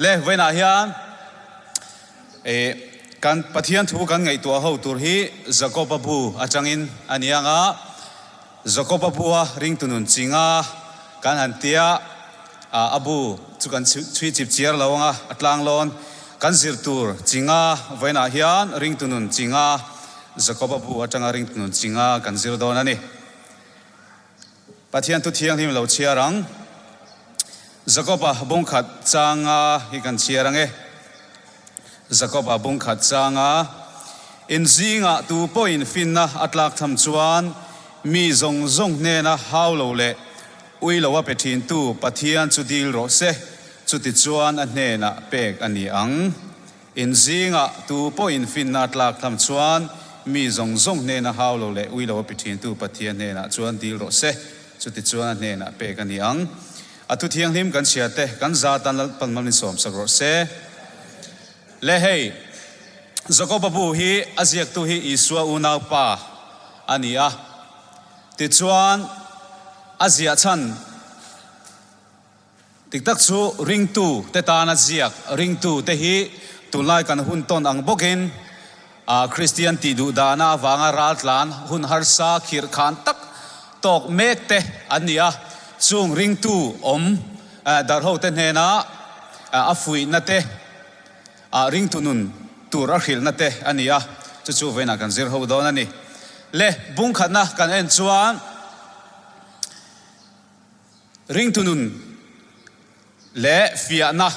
Le vawiinah hian eh kan Pathian thu kan ngaihtuah ho tur hi Jakoba bu atangin a ni ang a, Jakoba bua ringtu nun chinga kan han tia a bu chu kan chhui chip chiar lo ang a, a tlang lawn kan zir tur chinga vawiinah hian ringtu nun chinga Jakoba bu atanga ringtu nun chinga kan zir dawn a ni. Pathian thu thianghlim lo chhiar ang. Jakoba bungkhat changa hi kan chhiar ang e. Jakoba bungkhat changa in zingah tu pawhin finna a tlak tham chuan mi zawng zawng hnena hau lo leh ui lo a pe thintu Pathian chu dil rawh se, chuti chuan a hnenah pek a ni ang. In zingah tu pawhin finna a tlak tham chuan mi zawng zawng hnena hau lo leh ui lo a pi thintu Pathian hnenah chuan dil rawh se, chuti chuan a hnenah pek a ni ang. A thu thianghlim kan chhia te, kan za tan Lalpan mal min sawmsak rawh se. Le hei, Jakoba bu hi a ziaktu hi Isua unaupa a ni a, tichuan a ziah chhan, Dik tak chu ringtu te tana ziak ringtu te hi tunlai kan hun tawn ang bawkin Kristian tih duh dahna avanga raltlan hun harsa khirh khan tak tawk mek te an ni a, chung ringtu awm darho te hnena a fuihna te ringtu nun tur a hrilhna te a ni a, chu chu vawiinah kan zir ho dawn a ni. Le bungkhatna kan en chuan. Ringtu nun leh fiahna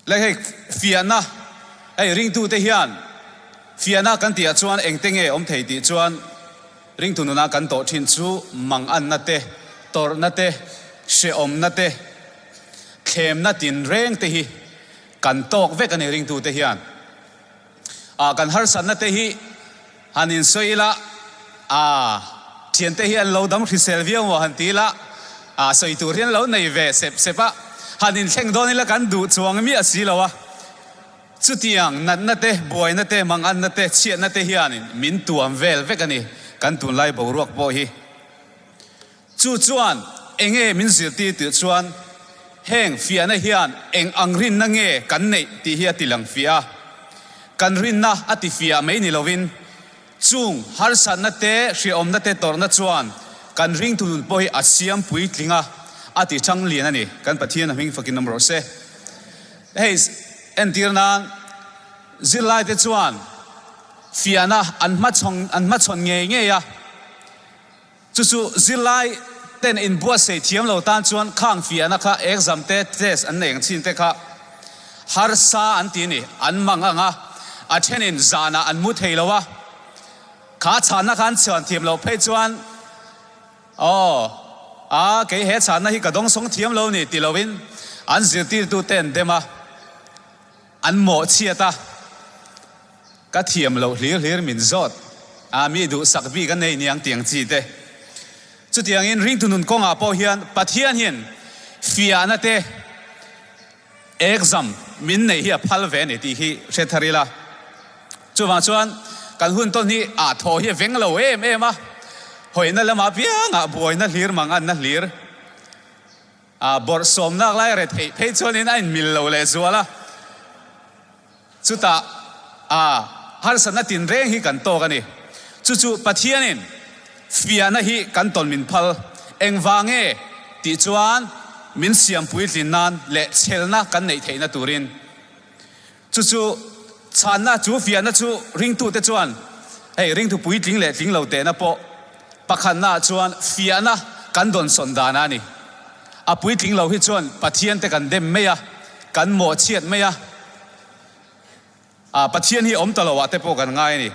leh hei fiahna hei ringtute hian fiahna kan tih ah chuan engte nge awm thei tih chuan ringtu nuna kan tawh thin chu manganna te, tawrhna te, hrehawmna te, thlemna tinreng te hi kan tawk vek a ni ringtute hian. Ah kan harsatna te hi han insawi ila, ah thiante hi an lo dam hrisel viau maw han ti ila, ah sawi tur hi an lo nei ve sep sep a, han inthleng dawn ila kan duh chuang miah si lo a. Chutiang natna te, buaina te, manganna te, chhiatna te hianin min tuam vel vek a ni kan tunlai boruak pawh hi. Chu chuan enge min zirtir tih chuan heng fiahna hian eng ang rinna nge kan neih tih hi a ti lang fiah a. Kan rinna a ti fiah mai ni lovin chung harsatna te, hriaawmna te tawrhna chuan kan ringtu nun pawh hi a siam puitling a, a ti chang lian a ni. Kan Pathian a hming fakin awm rawh se. Hei entir nan zirlaite chuan fiahna an hmachhawn an hmachhawn ngei ngei a. Chu chu zirlai ten inbuatsaih thiam lo tan chuan khang fiahna kha exam te test an nei ang chin te kha harsa an ti a ni. An mang ang a, a thenin zanah an mu thei lo a, kha chhanna kha an chhuan thiam loh phei chuan aw a kei he chhanna hi ka dawngsawng thiam lo ni ti loin an zirtirtu te an dem a, an mawhchhiat a. Ka thiam loh hlir hlir min zawt a, mi duhsak bik a nei niang tiang chi te. Chutiangin ringtu nun kawngah pawh hian Pathian hian fiahna te exam min neih hi a phal ve a ni tih hi hre thar ila. Chuvang chuan kan hun tawn hi ah thaw hi a veng lo em em a, hawihna lamah piangah buaina hlir manganna hlir a bawrhsawmnak lai a retheih phei chuanin a inmil lo lehzual a. Chutah a harsatna tinreng hi kan tawk a ni. Chu chu Pathianin fiahna hi kan tawn min phal. Engvang nge tih chuan min siam puitlin nan leh chhelna kan neih theihna turin. Chu chu chhanna, chu fiahna chu ringtute chuan hei ringtu puitling leh tling lo tehna pawh pakhatnaah chuan fiahna kan dawnsawn dan a ni. A puitling lo hi chuan Pathian te kan dem mai a, kan mawhchhiat mai a. A, Pathian hi awm ta lo ah te pawh kan ngai a ni.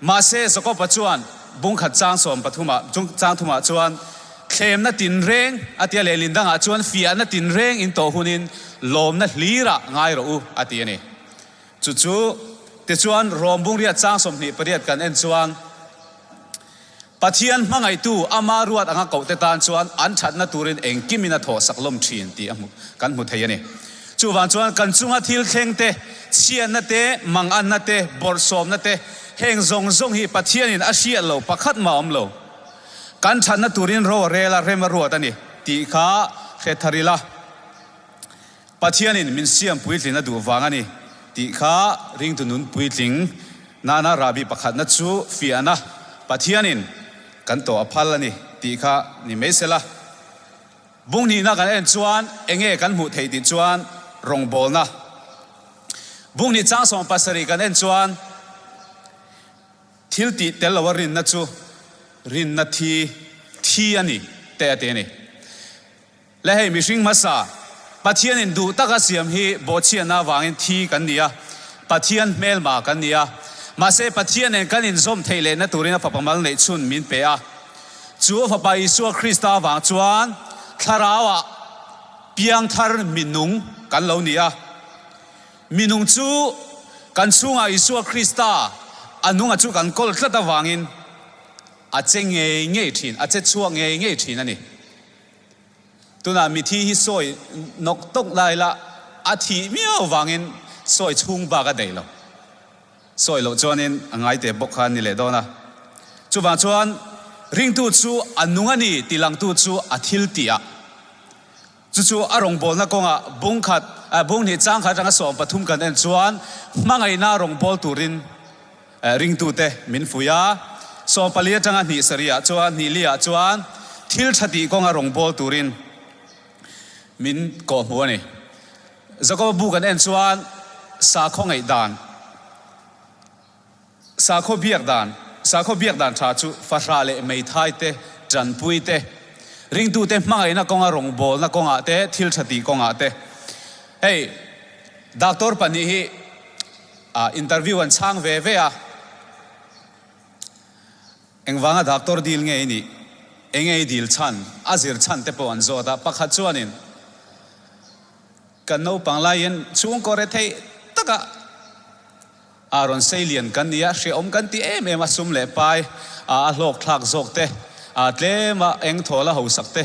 Mahse, Jakoba chuan bungkhat chang sawm pathumah, chang thumah chuan thlemna tinreng a ti a, lehlin dangah chuan fiahna tinreng in tawh hunin lawmna hlirah ngai rawh u a ti a ni. Chu chu tichuan Rom bungriat chang 28 kan en chuan, Pathian hmangaihtu ama ruat anga kohte tan chuan an thatna turin engkimin a thawhsak lawm thin tih a hmu kan hmu thei a ni. Chuvang chuan kan chunga thil thleng te, chhiatna te, manganna te, bawrhsawmna te, heng zawng zawng hi Pathianin a hriat lo pakhat mah a awm lo. Kan thatna turin ro a rel a, rem a ruat a ni tih kha hre thar ila. Pathianin min siam puitlin a duh vang a ni tih kha ringtu nun puitling nana rahbi pakhatna chu fiahna Pathianin kan tawh a phal a ni tih kha ni mai sela. Bung hnihna kan en chuan enge kan hmuh theih tih chuan rawngbawlna. Bung hnih chang 70 kan en chuan Thil tih tel loa rinna chu rinna thi thi a ni te a ti a ni. Le hei mihring hmasa Pathianin duh taka siam hi bawhchhiatna avangin thi kan ni a, Pathian hmelma kan ni a. Mahse Pathian nen kan inzawm theih lehna turin a Fapa mal neih chhun min pe a. Chu a Fapa Isua Krista avang chuan Thlarauah piangthar minung kan lo ni a. Minung chu kan chhungah Isua Krista a nunga chu kan kawl tlat avangin a che ngei ngei thin, a che chhuak ngei ngei thin a ni. Tunah mithi hi sawi nawk tawk lai la a thih miau avangin sawi chhung bak a daih lo. Sawi loh chuanin a ngai teh bawk kha a ni leh dawn a. Chuvang chuan ringtu chu a nung a ni tih langtu chu a thil tih ah. Chu chu a rawngbawlna kawngah bung khat, bung hnih chang khat atanga 13 kan en chuan hmangaihna rawngbâwl turin ringtute min fuih a. 14 atanga hnih sarihah chuan, hnih liah chuan thil tha tih kawnga rawngbâwl turin min kawhhmuh a ni. Jakoba bu kan en chuan sakhaw ngaihdan. Sakhaw biak dan, Sakhaw biak dan tha chu fahrah leh meithai te, tanpui te, ringtute hmangaihna kawnga rawngbawlna kawngah te, thil tha tih kawngah te. Hei doctor pahnih hi interview an chhang ve ve a, engvanga doctor dil nge i nih, enge i dil chhan, a zir chhan te pawh an zawt a, pakhat chuanin, Kan naupang laiin chhungkaw rethei taka a rawn sei lian kan ni a, hrehawm kan ti em em a, sum leh pai a hlawk thlak zawk te, a tlem a eng thawl a hausak te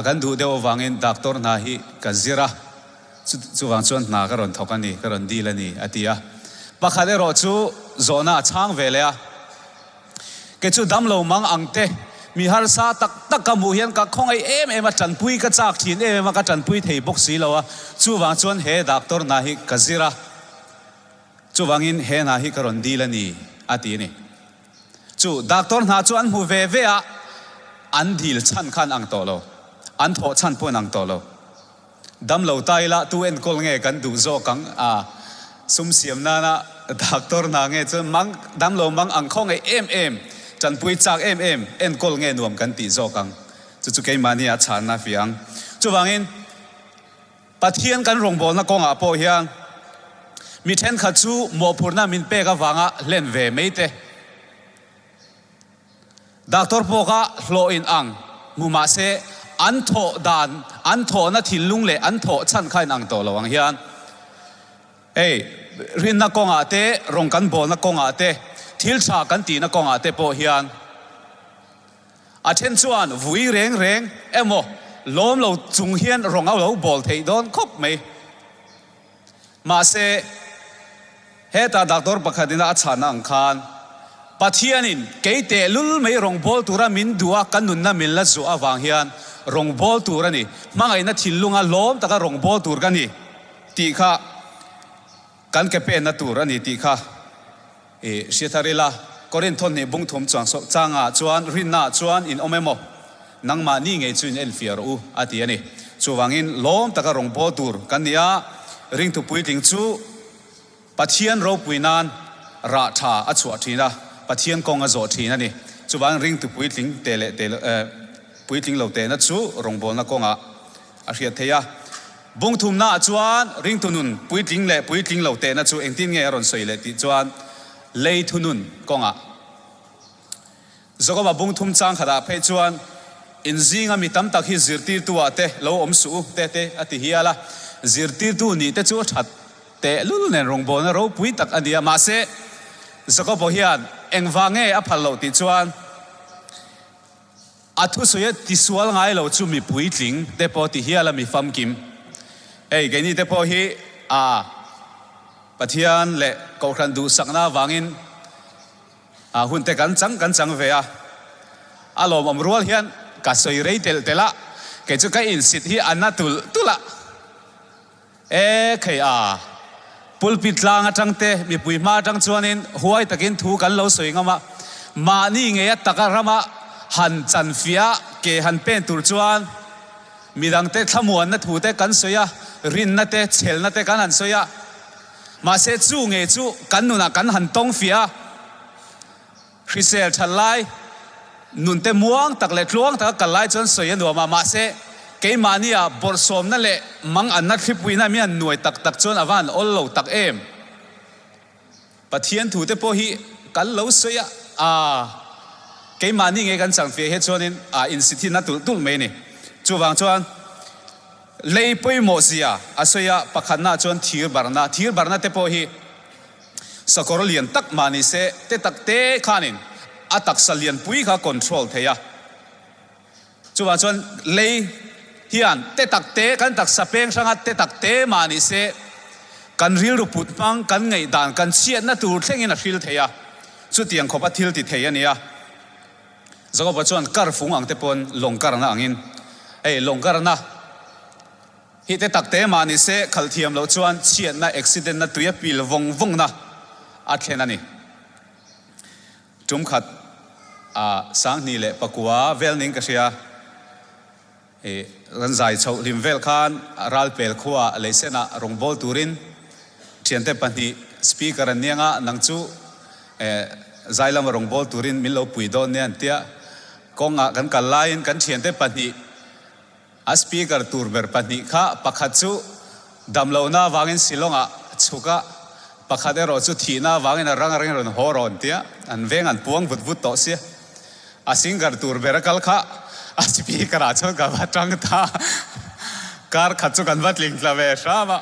kan duh deuh avangin doctor hna hi ka zir a, chuvang chuan hna ka rawn thawk a ni, ka rawn dil a ni a ti a. Pakhat erawh chu zawhna a chhang ve leh a. Kei chu damlo mang ang te, mi harsa tak tak ka hmuh hian ka khawngaih em em a, tanpui ka chak thin em em a, ka tanpui thei bawk si lo a, chuvang chuan he doctor hna hi ka zir a, chuvangin he hna hi ka rawn dil a ni, a ti a ni. Chu doctor hna chu an hmu ve ve a, an dil chhan khan ang tawh lo, an thawh chhan pawh an ang tawh lo. Damlo ta ila tu enkawl nge kan duh zawk ang a, sum siam nana doctor hna nge chuan mang damlo mang ang khaw ngeih em em, tanpui chak em em enkawl nge nuam kan tih zawk ang. Chu chu keimahni a chhanna fi ang. Chuvangin Pathian kan rawngbawlna kawngah pawh hian mi thenkhat chu mawhphurhna min pek avanga hlen ve mai te, Doctor pawh kha hlawh in ang hmu mah se an thawh dan, an thawhna thinlung leh an thawh chhan kha in ang tawh lo ang hian hei rinna kawngah te, rawng kan bawlna kawngah te, thil tha kan tihna kawngah te pawh hian a then chuan vui reng reng emaw lawm lo chung hian rawng a lo bawl theih dawn khawp mai. Mahse, heta doctor pakhatin a chhanna ang khan, Pathianin kei tehlul mai rawngbâwl tura min duh a, ka nunna min la zuah avang hian rawngbâwl tur a ni, hmangaihna thinlunga lawm taka rawngbâwl tur ka ni tih kha kan ke penna tur a ni tih kha I hria thar ila, Korinth thawhnih bung thum chuang changah chuan rinnaah chuan in awm emaw, nangmahni ngei chu in enfiah rawh u, a ti a ni. Chuvangin lawm taka rawngbâwl tur kan ni a, ringtu puitling chu Pathian ropui nan rah tha a chhuah thin a, Pathian kawng a zawh thin a ni. Chuvangin ringtu puitling te leh te puitling lo tehna chu rawngbâwlna kawngah a hriat theih a. Bung thumnaah chuan ringtu nun puitling leh puitling lo tehna chu engtin nge a rawn sawi leh tih chuan lei thunun kawngah Jakoba bung thum chang khatah phei chuan in zinga mi tam tak hi zirtirtu ah te lo awm suh u te te a ti hial a, zirtirtu nih te chu a that tehlul nen rawngbawlna ropui tak a ni a, mahse Jakoba hian engvang nge a phal loh tih chuan A thusawi a tisual ngai lo chu mi puitling te pawh ti hial a mi famkim. Hei keini te pawh hi a Pathian leh Kohhran duhsakna avangin a hun te kan chang kan chang ve a. A lawmawm rual hian ka sawi rei telh telh a, kei chu ka insit hi a na tulh tulh a. E khei a, pulpit tlang atang te, mipui hma atang chuanin huai takin thu kan lo sawi ngam a, mahni ngeia taka rama han chanfiah ke han pen tur chuan midangte thlamuanna thu te kan sawi a, rinna te, chhelna te kan han sawi a, mahse chu nge chu kan nunah kan han tawng fiah a. Hrisel that lai, nunte muang tak leh tluang taka kal lai chuan sawi a nuam a, mahse keimahnia bawrhsawmna leh manganna thlipuina mi han nuai tak tak chuan a va han awl lo tak em? Pathian thute pawh hi kan lo sawi a, aa keimahni nge kan changfiah hi chuanin a insithinna tulh tulh mai a ni. Chuvang chuan lei pawimawh zia a sawi a, pakhatna chuan thir barna, thir barna te pawh hi, Sakawr lian tak mah ni se, te tak te khanin a taksa lian pui kha control thei a. Chuvang chuan lei hian te tak te, kan taksa peng hranga te tak te mah ni se, kan rilru put hmang, kan ngaihdan, kan chhiatna tur thlengin a hril thei a. Chutiang khawpa thil ti thei a ni a. Jakoba chuan kar fung ang te pawn lawng karna angin, hei lawng karna, Hi te tak te mah ni se khalh thiam loh chuan chhiatna, accident na tui a pil vawng vawng na a thlen a ni. Tum khat ah Sanghnih leh Pakua vel ning ka hria. I kan zai chhoh hlim vel khan Ralpel khua leisen ah rawngbâwl turin thiante pahnih speaker an niang a, nang chu zai lama rawngbâwl turin min lo pui dawn nia an tia. Kawng ah kan kal laiin kan thiante pahnih A speaker tur ber pahnih kha pakhat chu damlohna avangin Shillong-ah chhuk a, pakhat erawh chu thihna avangin a rang a reng rawn haw rawn tia an veng an puang vut vut tawh sia. A singer tur ber a kal kha a speaker ah chuan ka va tang ta. Kar khat chu kan va tling tla ve hram a.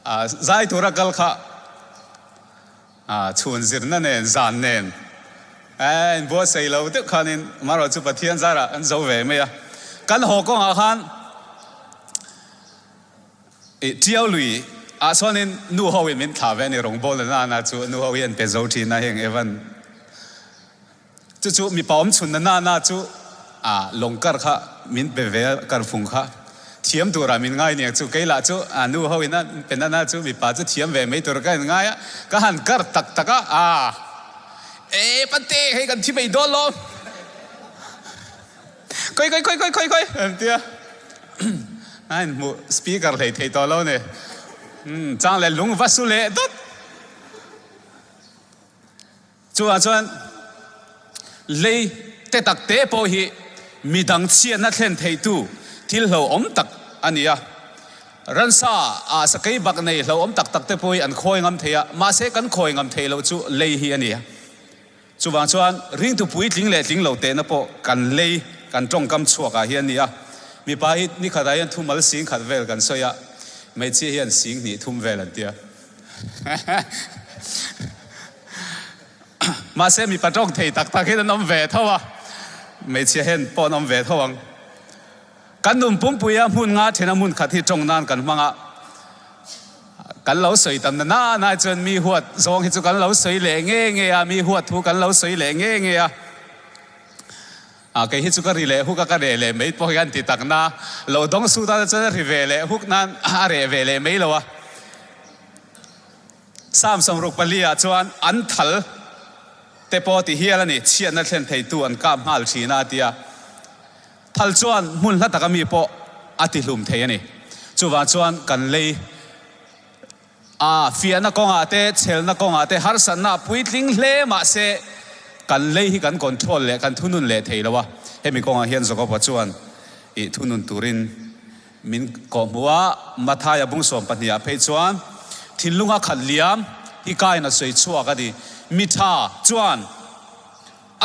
A zai tur a kal kha. A chhun zirna nen, zan nen eh in buatsaih lo deuh khanin amaherawh chu Pathian zarah kan zo ve mai a. Kan haw kawngah khan ih Tiau lui ah chuanin nu ho in min thlah ve a ni, rawngbawl na nana chu nu ho hi an pe zo thin a heng Evan. Chu chu mipa awm chhun na nana chu a lawng kar kha min pe ve a, kar fung kha thiam turah min ngai aniang chu. Kei lah chu a nu ho in a pe nana chu mipa chu thiam ve mai tur ka in ngai a, ka han kar tak tak a, a e pate hei kan thi mai dawn lo, khawi khawi khawi khawi khawi khawi an ti a, a inhmuh speaker hlei thei tawh lo ni, chang leh lung va su leh dawt. Chuvang chuan lei te tak te pawh hi midang chhiatna thlen theitu thil hlauhawm tak a ni a. Ransa ah sakei bak nei hlauhawm tak tak te pawh hi an khawi ngam thei a, mahse kan khawi ngam theih loh chu lei hi a ni a. Chuvang chuan ringtu puitling leh tling lo tehna pawh kan lei kan tawngkam chhuak ah hian a ni a. Mipa hi nikhat ah hian thumal sing khat vel kan sawi a, hmeichhia hian sing hnih thum vel an ti a. Mahse mipa tawng thei tak tak hian an awm ve tho a, hmeichhia hian pawh an awm ve tho ang. Kan nun pumpuia hmun nga thena hmun khat hi tawng nan kan hmang a, kan lo sawi tam na na na chuan mi huat zawng hi chu kan lo sawi leh nge nge a, mi huat thu kan lo sawi leh nge nge a. A kei hi chu ka ri leh huk a, ka reh leh mai pawh hi an ti tak na, lo dawng suh tan chuan a ri ve leh huk nan a reh ve leh mai lo a. Psalm 64 ah chuan an thal te pawh ti hial a ni, chhiatna thlen theitu an kap nghal thin a a ti a. Thal chuan hmun hla taka mi pawh a ti hlum thei a ni. Chuvang chuan kan lei a fiahna kawngah te, chhelna kawngah te harsatna a puitling hle mah se kan lei hi kan control leh kan thunun leh thei lo a. Hemi kawngah hian Jakoba chuan ih thunun turin Min kawhhmuh a, Mathaia bung 12 ah phei chuan thinlunga khat liam hi kain a sawi chhuak a ni. Mi tha chuan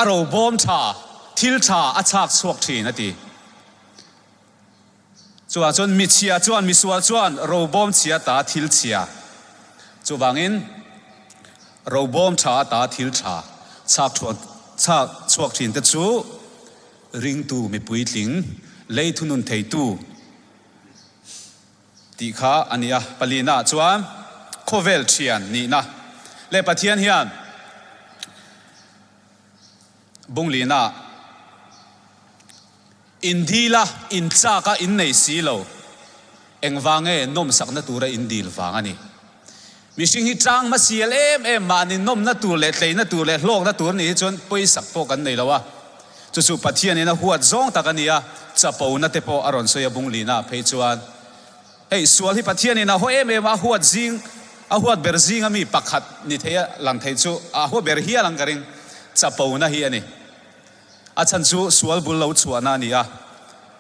a robawm tha, thil tha a chhak chhuak thin a ti. Chuvang chuan mi chhia chuan, mi sual chuan robawm chhia ta thil chhia. Chuvangin robawm tha ata thil tha chhak chhak chhuak thin te chu, Ringtu mi puitling, lei thunun theitu tih kha a ni a. Palina chuan khawvel thian nihna leh Pathian hian bunglina in dila, in chaka in nei si lo. Engvang nge nawmsakna tura in dil vang a ni. Mihring hi tang hmasial em em mahni nawmna tur leh tleina tur leh hlawkna tur nih hi chuan pawisak pawh kan nei lo a. Chu chu Pathianin a huat zawng tak a ni a, chapona te pawh a rawn sawi a bunglina ah phei chuan. Hei sual hi Pathianin a haw em em a, a huat zing, a huat ber zinga mi pakhat ni thei a lang thei chu a haw ber hial ang ka ring, chapona hi a ni. A chhan chu sual bul lo chhuahna a ni a,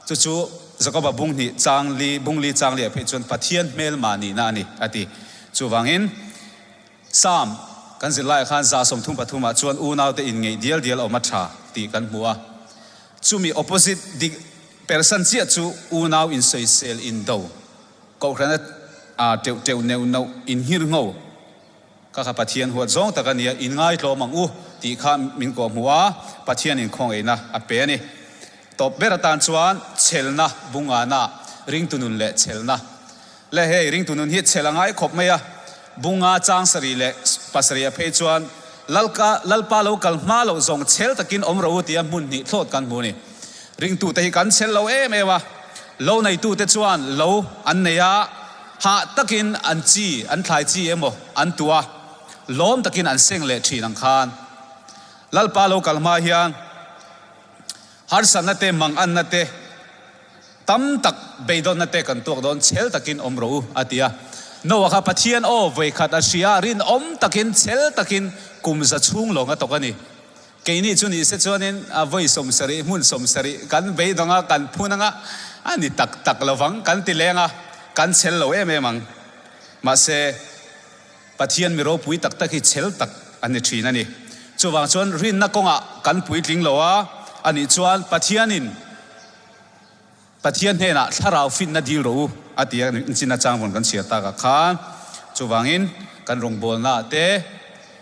chu chu Jakoba bung hnih chang li, bung li chang li ah phei chuan Pathian hmelma nihna a ni, a ti. Chuvangin Psalm kan zirlaiah khan 133 ah chuan unaute inngeih dial dial awm a tha tih kan hmu a. Chumi opposite dik persan chiah chu unau insawisel indo, kohhrana teuh teuh neuh neuh inghir ngho. Ka kha Pathian huat zawng tak a nia, in ngaitlawm ang u tih kha min kawh hmuh a, Pathian in khawngaihna a pe a ni. Tawp ber atan chuan chhelna bungana ringtu nun leh chhelna leh hei ringtu nun hi chhel a ngai khawp mai a, bunga chang sarih leh pasarih ah phei chuan Lalka Lalpa lo kal hma loh zawng chhel takin awm rawh u tia hmun hnih thlawt kan hmu a ni. Ringtute hi kan chhel lo em em a, lo neitute chuan lo an nei a, Hah takin an chi, an thlai chi emaw an tu a, lawm takin an seng leh thin ang khan. Lalpa lo kal hma hian harsatna te, manganna te, tam tak beidawnna te kan tuak dawn chhel takin awm rawh u, a ti a. Noah kha Pathian aw vawikhat a hria, rinawm takin, chhel takin kum za chhung lawng a tawk a ni. Keini chu ni se chuanin a vawi 70, hmun 70 kan beidawng a, kan phun anga a ni tak tak lovang kan ti leng a, kan chhel lo em em ang. Mahse, Pathian mi ropui tak tak hi chhel tak a ni thin a ni. Chuvang chuan rinna kawngah kan puitling lo a, a nih chuan Pathianin, Pathian hnenah thlarau finna dil rawh u a ti a, nchin atang vawn kan chhiar takah khan. Chuvangin kan rawngbawlnaah te,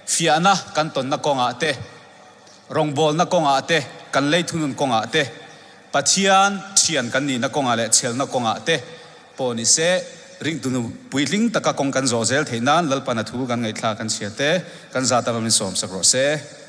fiahna kan tawnna kawngah te, rawngbawlna kawngah te, kan lei thunun kawngah te, Pathian thian kan nihna kawngah leh chhelna kawngah te pawh ni se, ringtunu puitling taka kawng kan zawh zel theih nan Lalpan a thu kan ngaihthlak kan chhiar te, kan zat ava min sawmsak rawh se.